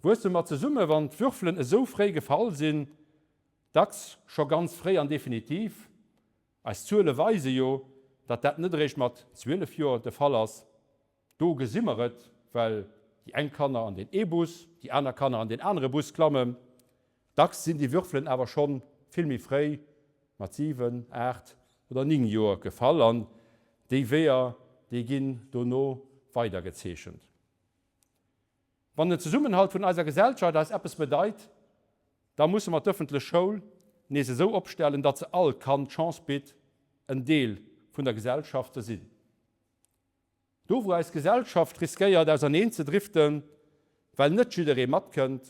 Wuesse mer zesumme wann d'Würfelen esou fréi gefall sinn, dacks scho ganz fréi an definitiv? Eis Zuele weise jo, datt dat net eréischt mat 12 Joer de Fall ass. Do gesi mer et, well déi eng Kanner an deen ee Bus, déi aner Kanner an deen anere Bus klammen. Dacks sinn déi Würfelen awer schonn vill méi fréi, mat 7, 8 oder 9 Joer gefall an déi Weeër, déi ginn dono weidergezeechent. Wann den Zesummenhalt vun eiser Gesellschaft eis eppes bedeit, da musse mer d'ëffentlech Schoul nees esou opstellen, datt se all Kand d'Chance bitt, en Deel vun der Gesellschaft ze sinn. Do wou eis Gesellschaft riskéiert auserneen ze driften, well net jidderee matkënnt,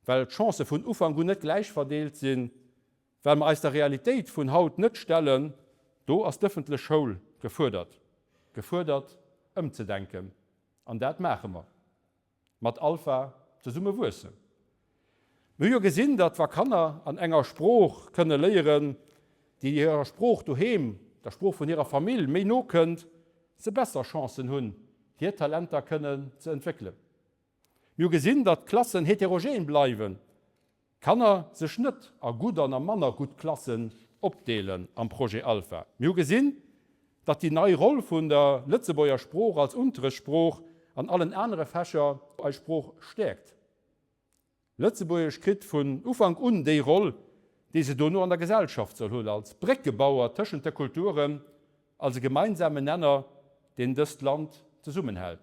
well d'Chancë vun Ufank un net gläich verdeelt sinn, well mer eis der Realitéit vun haut net stellen, do ass d'ëffentlech Schoul gefuerdert, gefuerdert ëmzedenken. An dat maache mer mat Alpha zesumme wuessen. Mir hu jo gesinn, datt wa Kanner an enger Sprooch kënne léieren, déi hirer Sprooch doheem, der Sprooch vun hirer Famill, méi no kënnt, se besser Chancen hunn, hir Talenter kënnen ze entwéckelen. Mir hu gesinn, datt d'Klassen heterogen bleiwen, d'Kanner sech net a gutt an a manner gutt Klassen opdeelen am Projet Alpha. Mir hu gesinn, datt déi nei Roll vun der Lëtzebuerger Sprooch als Unterrechtssprooch an allen anere Fächer eis Sprooch stäerkt. Lëtzebuergesch kritt vun Ufank un déi Roll, déi se dono an der Gesellschaft soll hunn, als Bréckebauer tëschent de Kulturen, als e gemeinsamen Nenner, deen dëst Land zesummenhält.